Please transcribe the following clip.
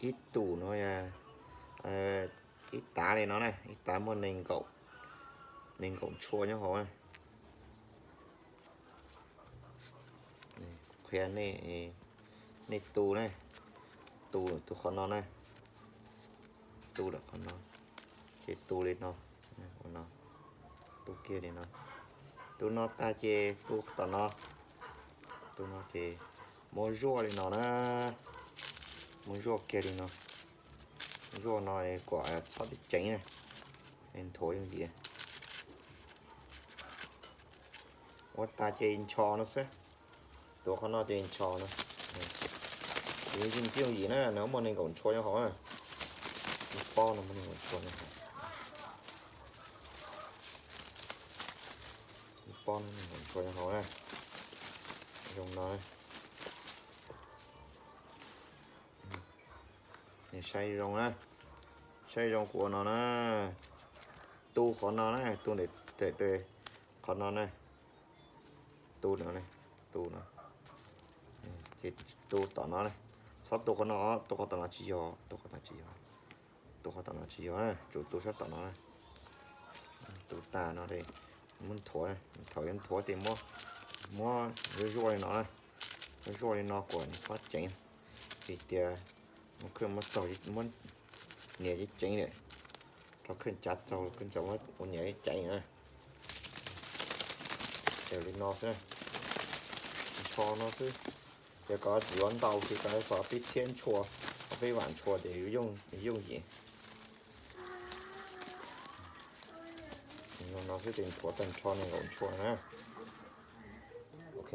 Ib tug no, ib tav li no na, ib tav muaj nees nkaum, nees nkaum ntshua nyob hauv na. Qhia nej, nej tu na, tu, tu qhov no na, tu lawm qhov no, ces tu li no, no, tu kiag li no, tu no tag ces tu tom no, tu no ces muab zuaj li no na, muab zuaj kiag li no, zuaj no kom txhob ceev na, nthuav yooj yim. Ua tas ces ncho no xwb, tuav qhov no ces ncho no. Yooj yim na, nws muaj nees nkaum ntshua nyob hauv na, ib pob no muaj nees nkaum ntshua nyob hauv, ib pob no nees nkaum ntshua nyob hauv na, zoo no. Saib zoo na, saib zoo kuv ua no na, tu qhov no na, tu ntawm qhov no na, tu no, tu no, ces tu tom no na, txhob tu qhov no, tu qhov tom no tsis yog, tu qhov tom no tsis yog, tu qhov tom no tsis yog na, tsuas tu sab tom no na. Tu tas no, muab nthuav, thaum yuav nthuav ces muab, muab zuaj zuaj li no na, zuaj zuaj li no kom nws txhob ceev, vim tias mus khwj muab txaug, muab nias ceev ceev lawm, rau khwj cav txaug khwj txav ua nias ceev na. Ces li no xwb, ncho no xwb. Ces koj yuav ntau ces koj txog peb txhiab ntshua, peb vam ntshua ces yooj yim. No xwb ces nthuav tag nrho nees nkaum ntshua na. Ok.